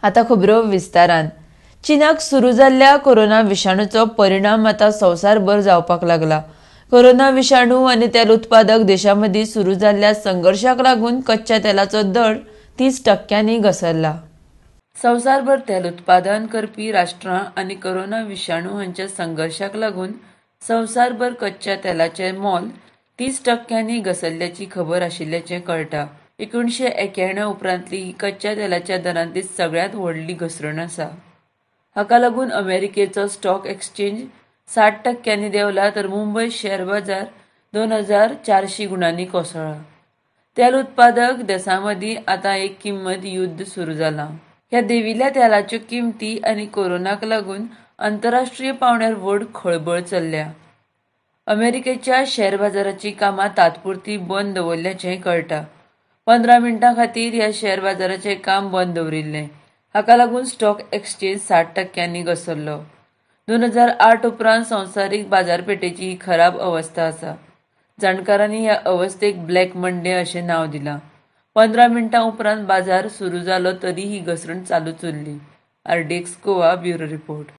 आतां खबरो विस्तारान. चीनाक सुरू जाल्ल्या कोरोना विशाणूचो परिणाम आतां संवसारभर जावपाक लागला. कोरोना विशाणू आनी तेल उत्पादक देशां मदीं सुरू जाल्ल्या संघर्शाक लागून कच्च्या तेलाचो दर 30% घसरला. संवसारभर तेल उत्पादन करपी राष्ट्रां आनी कोरोना विशाणू हांच्या संघर्शाक लागून संवसारभर कच्च्या तेलाचें मोल 30% घसरल्याची खबर आशिल्ल्याचें कळटा. 1991 उपरांतली ही कच्च्या तेलाच्या दरांतली सगळ्यांत व्हडली घसरण आसा. हाका लागून अमेरिकेचो स्टॉक एक्सचेंज 60% देंवला तर मुंबय शेअर बाजार 2400 गुणांनी कोसळ्ळा. तेल उत्पादक देशां मदीं आतां एक किंमत युद्ध सुरू जालां. ह्या देंविल्ल्या तेलाच्यो किमती आनी कोरोनाक लागून आंतरराष्ट्रीय पांवड्यार व्हड खळबळ चल्ल्या. अमेरिकेच्या शेअर बाजाराचीं कामां तात्पुरती बंद दवरल्याचें कळटा. 15 मिनटां खातीर ह्या शेअर बाजाराचें काम बंद दवरिल्लें. हाका लागून स्टॉक एक्सचेंज 60% घसरलो. 2008 उपरांत संवसारीक बाजारपेठेची ही खराब अवस्था आसा. जाणकारांनी ह्या अवस्थेक ब्लॅक मंडे अशें नांव दिलां. 15 मिनटां उपरांत बाजार सुरू जालो तरी ही घसरण चालूच उरली. RDX Goa bureau report.